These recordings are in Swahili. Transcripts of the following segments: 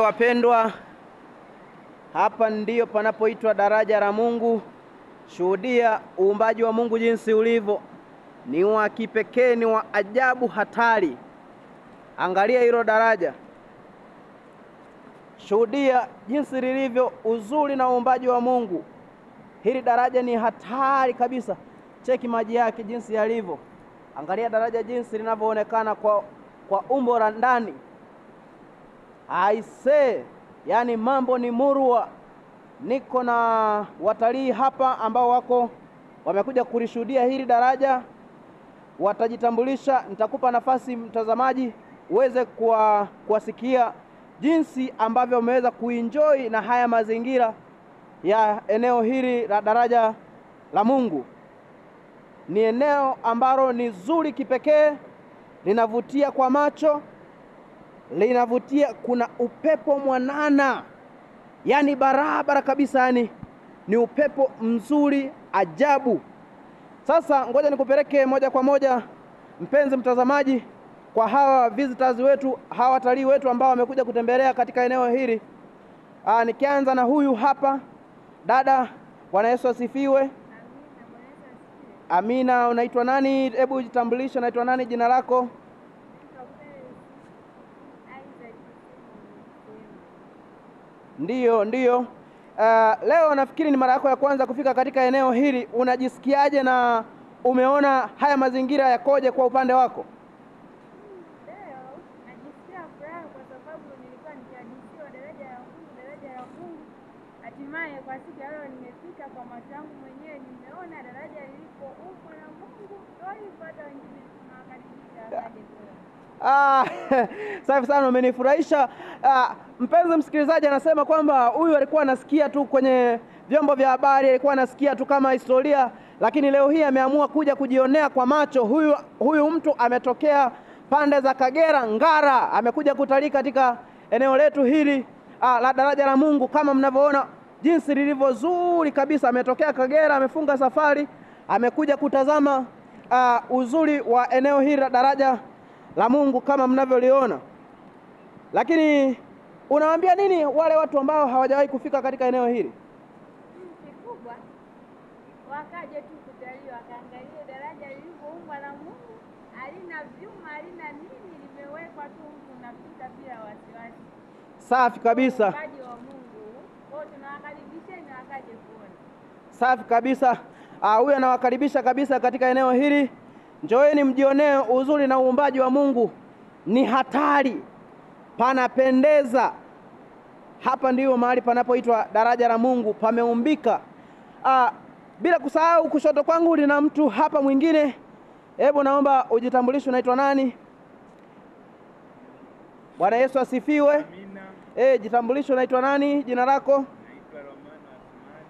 Wapendwa, hapa ndiyo panapoitwa daraja la Mungu. Shuhudia uumbaji wa Mungu jinsi ulivyo, ni wa kipekee, ni wa ajabu, hatari. Angalia hilo daraja, shuhudia jinsi lilivyo uzuri na uumbaji wa Mungu. Hili daraja ni hatari kabisa. Cheki maji yake jinsi yalivyo. Angalia daraja jinsi linavyoonekana kwa umbo la ndani. Aisee, yani mambo ni murwa. Niko na watalii hapa ambao wako wamekuja kulishuhudia hili daraja, watajitambulisha. Nitakupa nafasi mtazamaji uweze kuwasikia jinsi ambavyo wameweza kuenjoy na haya mazingira ya eneo hili la daraja la Mungu. Ni eneo ambalo ni zuri kipekee, linavutia kwa macho, linavutia. Kuna upepo mwanana, yani barabara kabisa, yani ni upepo mzuri ajabu. Sasa ngoja nikupeleke moja kwa moja mpenzi mtazamaji kwa hawa visitors wetu, hawa watalii wetu ambao wamekuja kutembelea katika eneo hili. Nikianza na huyu hapa dada. Bwana Yesu asifiwe. Amina. Unaitwa nani? Hebu jitambulishe, unaitwa nani, jina lako? Ndiyo, ndiyo. Leo nafikiri ni mara yako ya kwanza kufika katika eneo hili. Unajisikiaje na umeona haya mazingira yakoje kwa upande wako? Leo najisikia furaha kwa sababu nilikuwa nikihadithiwa daraja la Mungu, daraja la Mungu. Hatimaye kwa siku ya leo nimefika kwa macho yangu mwenyewe, nimeona daraja lilipoumbwa na Mungu. Ndio hivyo, hata wengine tunawakaribisha waje kuona. Safi sana, umenifurahisha. Mpenzi msikilizaji anasema kwamba huyu alikuwa anasikia tu kwenye vyombo vya habari, alikuwa anasikia tu kama historia, lakini leo hii ameamua kuja kujionea kwa macho. Huyu mtu ametokea pande za Kagera, Ngara, amekuja kutalii katika eneo letu hili la daraja la Mungu. Kama mnavyoona jinsi lilivyo zuri kabisa. Ametokea Kagera, amefunga safari, amekuja kutazama uzuri wa eneo hili la daraja la Mungu kama mnavyoliona. Lakini unawaambia nini wale watu ambao hawajawahi kufika katika eneo hili? Kikubwa wakaje tu kutalii, wakaangalie daraja lilivyoumbwa na Mungu, halina vyuma, halina nini, limewekwa tu, mtu unapita bila wasiwasi. Safi kabisa. Uumbaji wa Mungu. Kwa hiyo tunawakaribisheni wakaje kuona. Safi kabisa. Huyu anawakaribisha kabisa katika eneo hili. Njoeni mjionee uzuri na uumbaji wa Mungu. Ni hatari, panapendeza. Hapa ndiyo mahali panapoitwa daraja la Mungu, pameumbika. Bila kusahau kushoto kwangu lina mtu hapa mwingine. Hebu naomba ujitambulishe, unaitwa nani? Bwana Yesu asifiwe. Amina. Jitambulishe, unaitwa nani, jina lako? Naitwa Romano Asmani.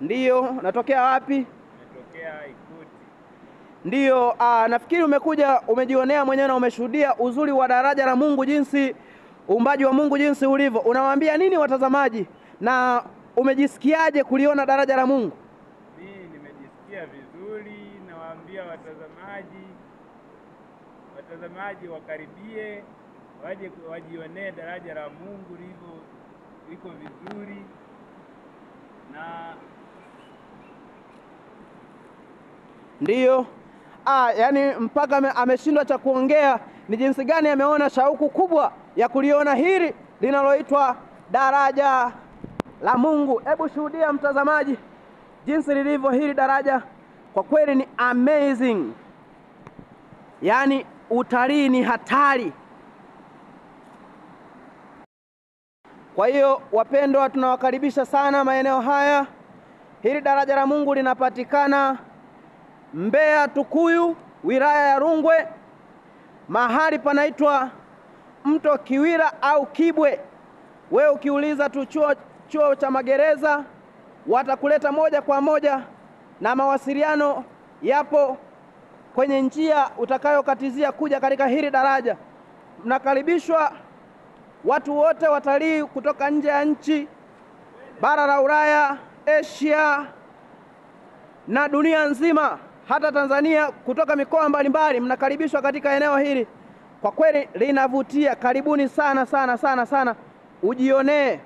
Ndiyo, natokea wapi? Natokea Ikuti. Ndiyo, nafikiri umekuja umejionea mwenyewe na umeshuhudia uzuri wa daraja la Mungu, jinsi uumbaji wa Mungu jinsi ulivyo. Unawaambia nini watazamaji na umejisikiaje kuliona daraja la Mungu? Mimi nimejisikia vizuri, nawaambia watazamaji wakaribie, waje wajionee daraja la Mungu lilivyo, liko vizuri. Na ndiyo. Yani mpaka ameshindwa cha kuongea ni jinsi gani ameona shauku kubwa ya kuliona hili linaloitwa daraja la Mungu. Hebu shuhudia mtazamaji jinsi lilivyo hili daraja, kwa kweli ni amazing. Yani utalii ni hatari. Kwa hiyo wapendwa, tunawakaribisha sana maeneo haya. Hili daraja la Mungu linapatikana Mbeya Tukuyu, wilaya ya Rungwe, mahali panaitwa Mto Kiwira au Kibwe. Wewe ukiuliza tu chuo cha magereza watakuleta moja kwa moja, na mawasiliano yapo kwenye njia utakayokatizia kuja katika hili daraja. Mnakaribishwa watu wote, watalii kutoka nje ya nchi, bara la Ulaya, Asia na dunia nzima, hata Tanzania, kutoka mikoa mbalimbali, mnakaribishwa katika eneo hili. Kwa kweli linavutia. Karibuni sana sana sana sana. ujionee.